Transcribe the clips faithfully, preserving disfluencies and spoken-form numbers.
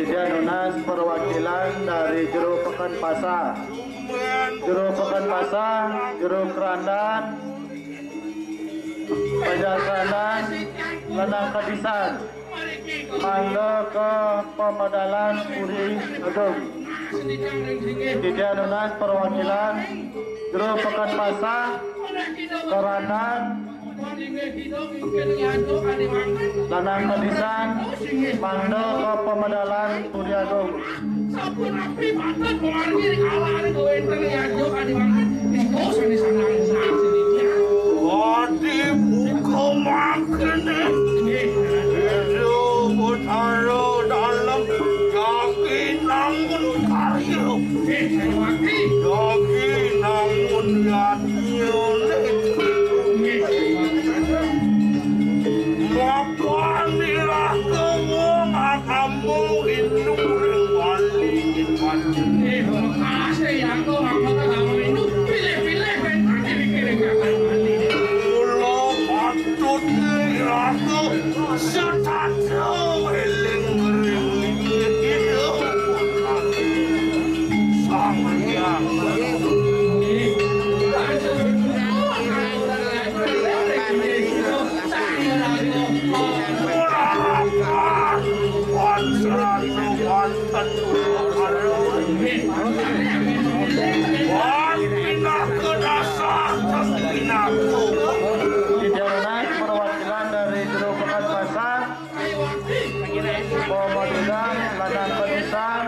Titiang nunas perwakilan dari Jero Peken Pasar. Jero Peken Pasar, Jero Kerandan, Pajar Kerandan, Lanang Kadisan. Mangda ka Pamedalan Puri Agung. Titiang nunas perwakilan Jero Peken Pasar, Kerandan, Lanang Kadisan, mangda ka Pamedalan Puri Agung. Sapunapi patut mamargi ring alahan kawéntenan nyaja kadi mangkin, nika sané sandang sasininya. Adi buka mangkene. Nggih. Ida Betara Dalem jagi nangun karya. Nggih, Sariwati. Jagi nangun yadnya. Nggih, Sariwati. Mapan niraka wong agama Hindu ring Bali. Eh, makasih ya, kok agama Hindu. Pilih-pilih, kan, pilih-pilih agama Bali. Kula patut niraka setata eling ring Sang Hyang. Titiang nunas perwakilan dari Jero Peken Pasar, Pamedalan, Lanang Kadisan,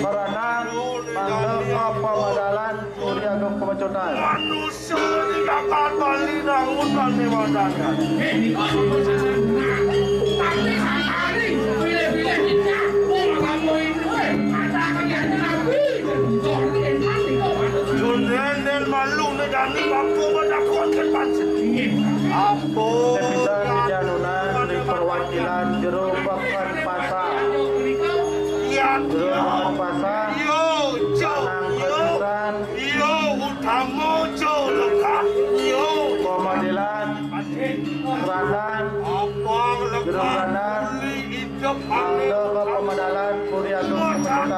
Kerandan, mangda ka Pamedalan Puri Agung Pamecutan. Manusa di jagat Bali nangun bani wadangan. Eh, nika sampun salah. Tapi sakali pilih-pilih kita, wong agama Hindu, eh, ada kegiatan Nabi. Dunya den malu ne jani bapa badakon ke pancen. Apa? Titiang nunas ring perwakilan Jero Peken Pasar. Ya, Jero Peken Pasar. Yo, yo, Lanang yo. Kadisan. Yo, utama, yo, lekat. Yo. Pamedalan. Kranan, Jero Kranan, mangda ka pamedalan Puri Agung Pamecutan.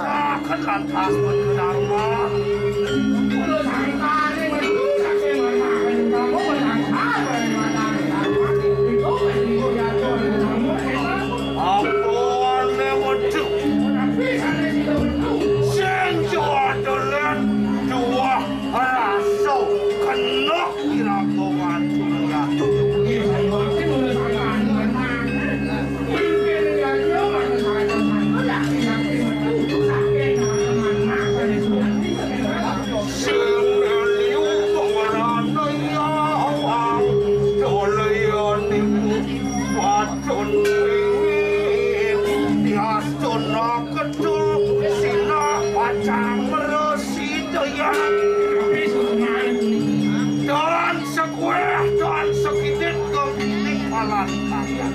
Apa ane wedhus? Sing juwa dolen, juwa rasa kena ira kawan. Sing liu warana yawang, dolening wadon wingit, yastuna kedul, sila pacang meresi daya. Dan sekueh, dan sekidit, kang ini palan kaya.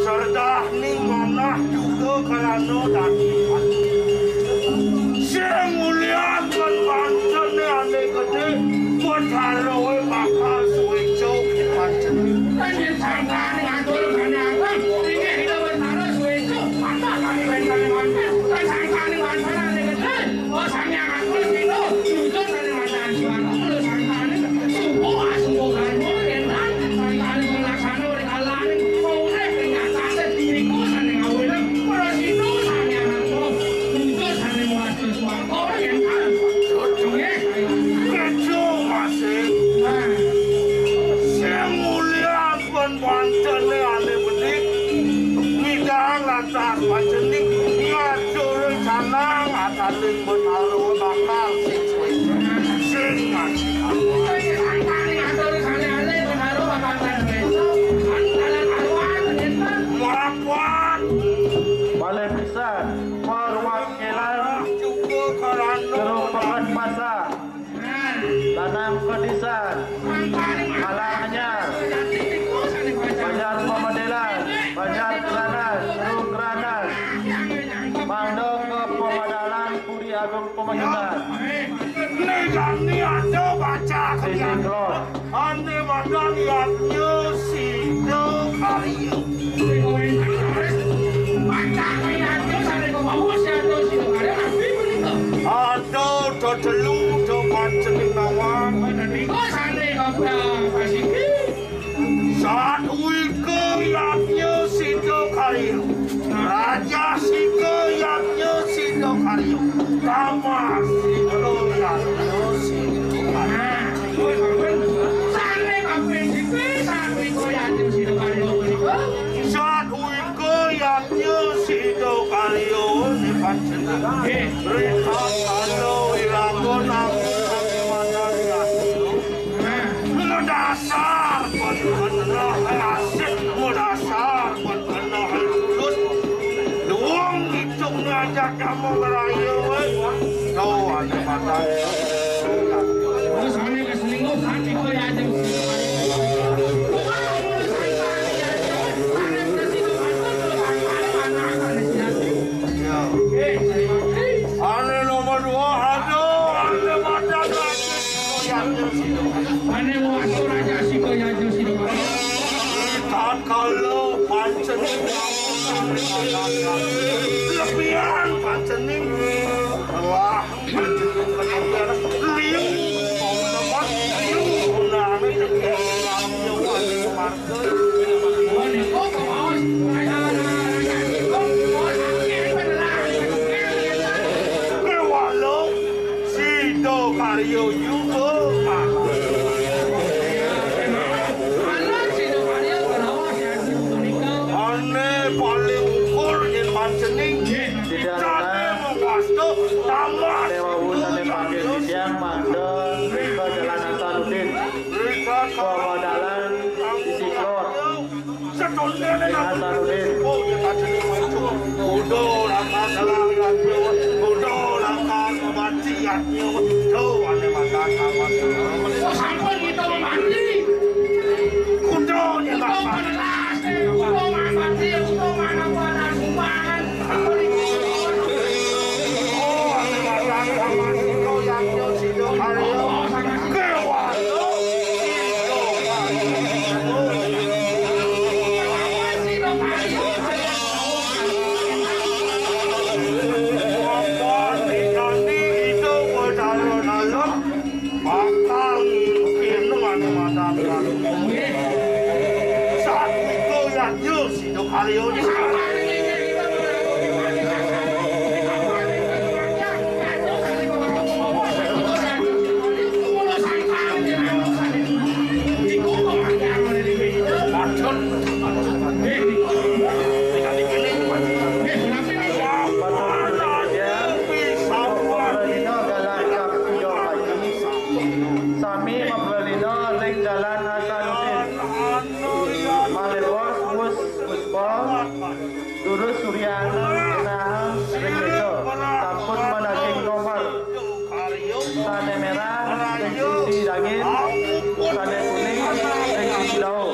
Serdah ning manah juga karana dadi. Sing mulian lan pancene ane gede, Betharoe bakal sueca kipancene. Kan yen sangkane ngatur bane agung, inggih kita Betharo sueca, patah kami bentane manten, kan sangkane wancana ane gede, oh, Sang Hyang Agung sino, nuntun ane wancana jiwana, lho sangkane, subuh, ah, subuh, kan, yen kan, sangkane melaksana Kalane urip ing atase diriku sane ngawinang, prasida sane anakku, muncul sane muas swarga yen jodohe. Kejo masih. Nah. Sing mulia pun pancene ane bedik, midang lantas pancene ngatur canang ataning Betharoe bakal sing suwe. Sing masih. Malih pisan, perwakilan Jero Peken Pasar, Lanang Kedisan, Malang Anyar, Banjar Pamedelan, Banjar Kranas, Jero Kranas, mangda ka pamedalan Puri Agung Pamecutan. Negani ada baca. Sisi Klor. Ane madan yadnya Sidakarya. Ada tetelu, ada pancen nawang. Satwika yadnya Sidakarya. Rajasika yadnya Sidakarya. Tamasika yadnya Sidakarya. Sane kaping siji, satwika yadnya Sidakarya punika. Satwika yadnya Sidakarya nipancena. Nggih. Rikala iraga namung sami madari asih. Nah. Madasar pun keneh asih, madasar pun keneh lulut. Luwung itung ngajak kamu ngeraya, weh. Tuh, ada matanya. Terus ane wis lingkuh, kan iku ya, Jeng. Ya. Ane nomor dua, aduh, ane madan lagi. Ane wastu raja sika ya, Jeng, sika. Tatkala pancen lebihan pancening. Wah. Kewala Sidakarya juga. Ane paling ukur yen pancening. Tidak ada. Dewa Wunane panggih titiang mangda ka Jalan Hasanuddin. Pemedalan sisi Klor. Ing Hasanuddin. Udah langkah salah, udah langkah mati, hatinya. Tuh, ane makan, aman. Sampun kita mati. Kudu nyetak. Kita mati, kita mana buatan sumbangan. Sami mapralina ring Jalan Hasanuddin. Malebos wus puspa, durus suryan nahang ring mega. Sampun managing nomor sane merah ring sisi daging, sane kuning ring sisi dawa.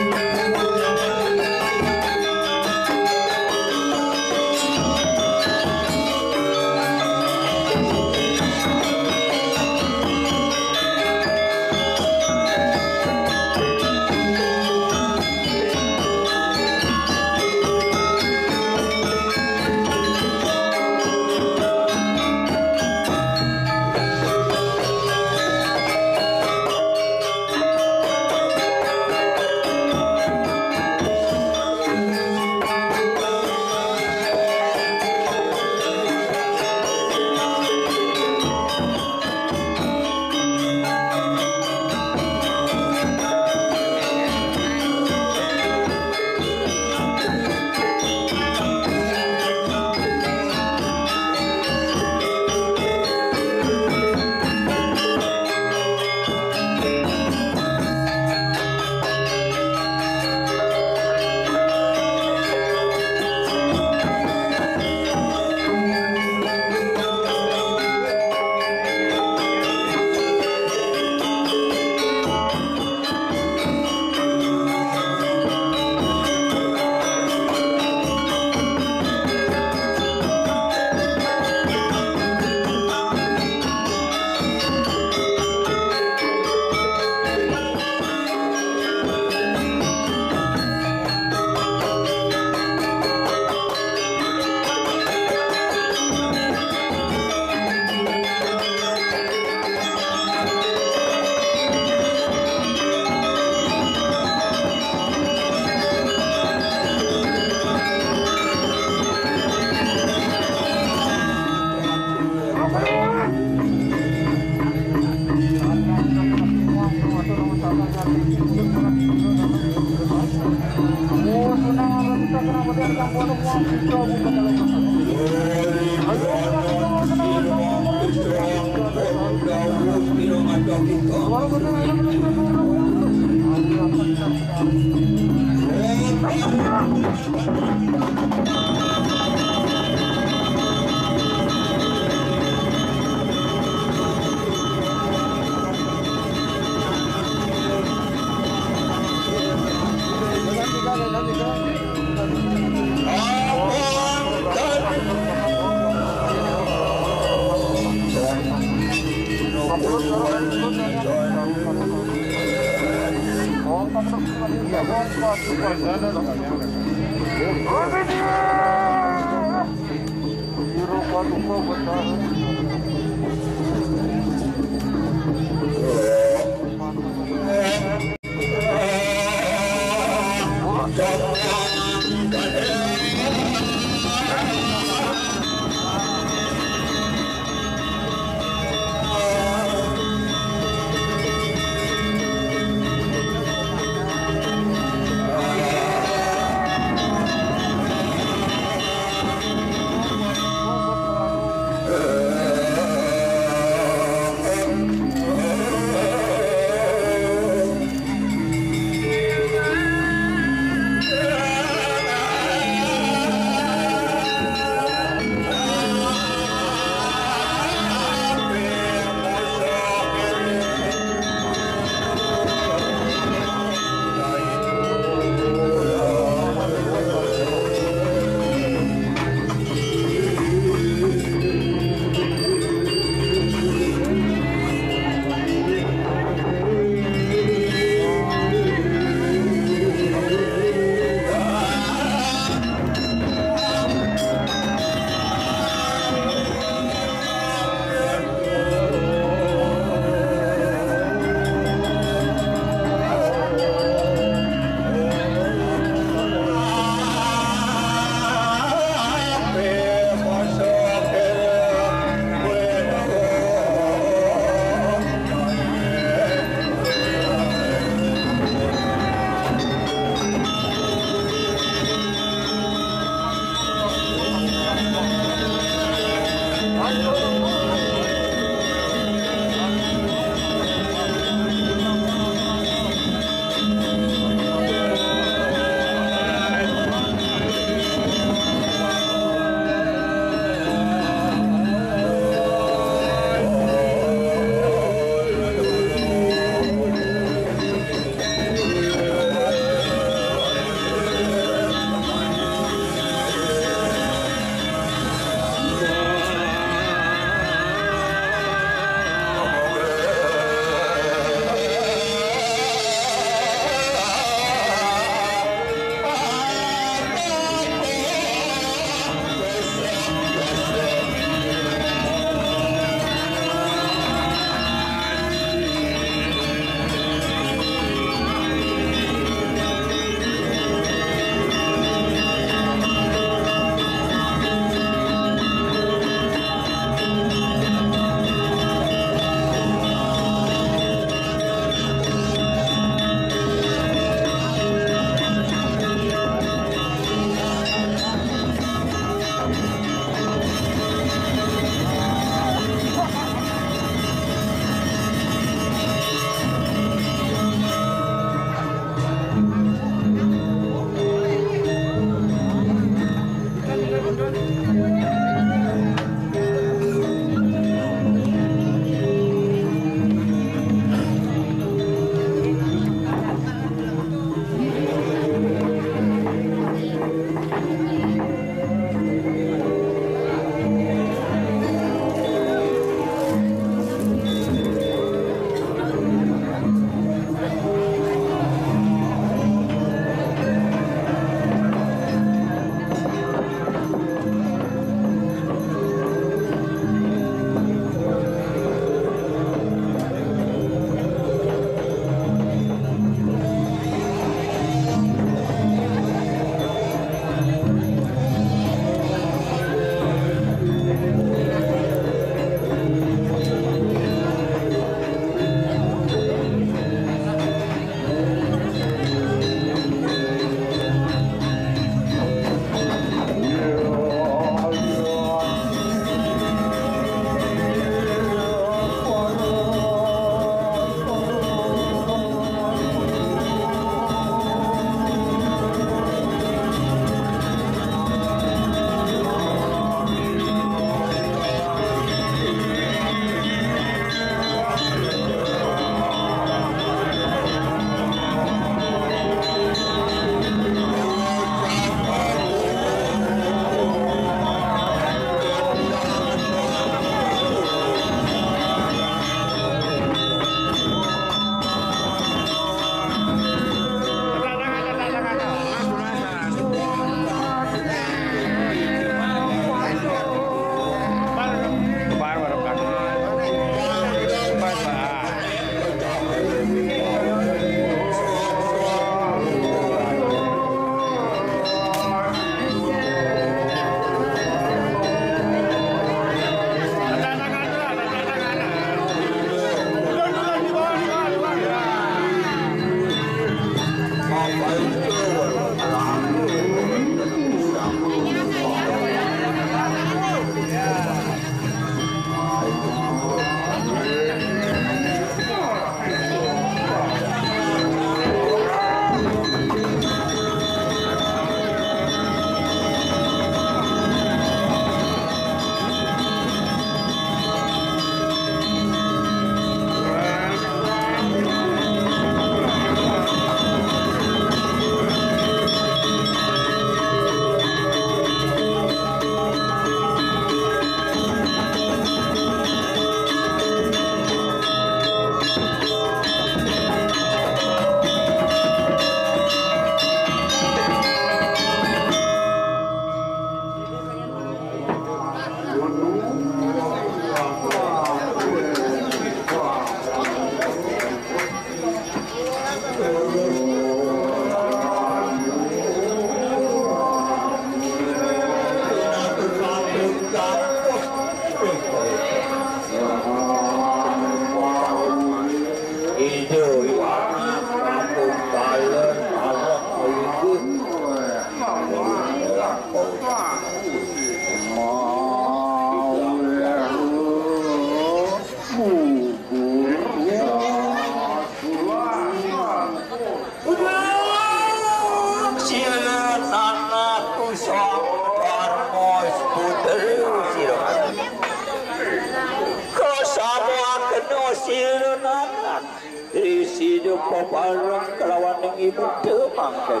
Ira nanak ri sida papareng kalawaning ibu te mangke.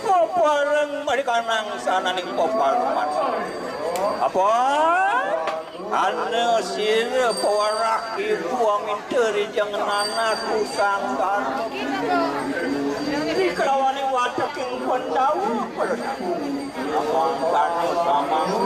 Papareng mari kanang sananing papareman. Apa? Ana sira pawarah ibu aminta rijeng nanak kusangkan. Ri kalawaning wateking Pandhawa. Apa angkana samang